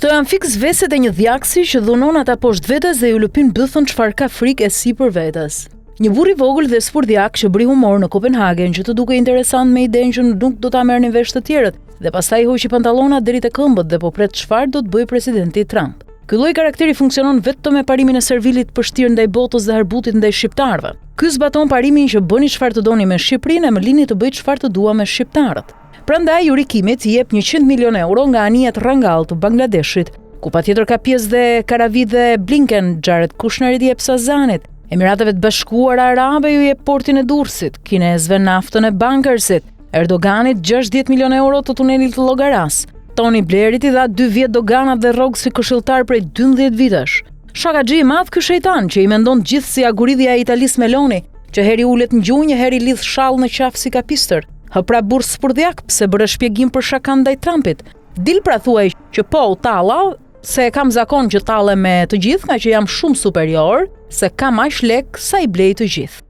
Këto janë fiks veset e një dhjaksi që dhunon ata poshtë vetes dhe ju lëpin bythën çfarë ka frikë e sipër vetes. Një burrë i vogël dhe spurdhjak që bëri humor në Kopenhagen që të dukej interesant me idenë që nuk do ta merrnin vesh të tjerët dhe pastaj hoqi pantallonat deri te këmbët dhe po pret çfarë do të bëjë presidenti Trump. Ky lloj karakteri funksionon vetëm me parimin e servilit pështirë ndaj botës dhe harbutit ndaj shqiptarëve. Ky zbaton parimin që bëni çfarë të doni me Shqipërinë e më lini të bëj çfarë të dua me shqiptarët. Prandaj Yuri Kimit i jep 100 milion euro nga anijet rrangall të Bangladeshit, ku patjetër ka pjesë dhe Karavidhe Blinken, Jared Kushnerit i jep Sazanit, Emirateve të Bashkuara Arabe ju jep portin e Durrësit, kinezëve naftën e Bankersit, Erdoganit 60 milion euro të tunelit të Llogarasë. Tony Blairit i dha 2 vjet doganat dhe rrogë si këshilltar prej 12 vitesh. Shakaxhi i madh ky shejtan që i mendon gjithë si aguridhja e Italisë Meloni, që herë i ulet në gjunjë, herë i lidh shall në qafë si kapistër. Hë pra burrë spurdhjak, pse bëre shpjegim për shakanë ndaj Trumpit? Dil pra thuaj që po u talla, se e kam zakon që tallem me të gjithë, nga që jam shumë superior, se kam aq lek sa i blej të gjithë.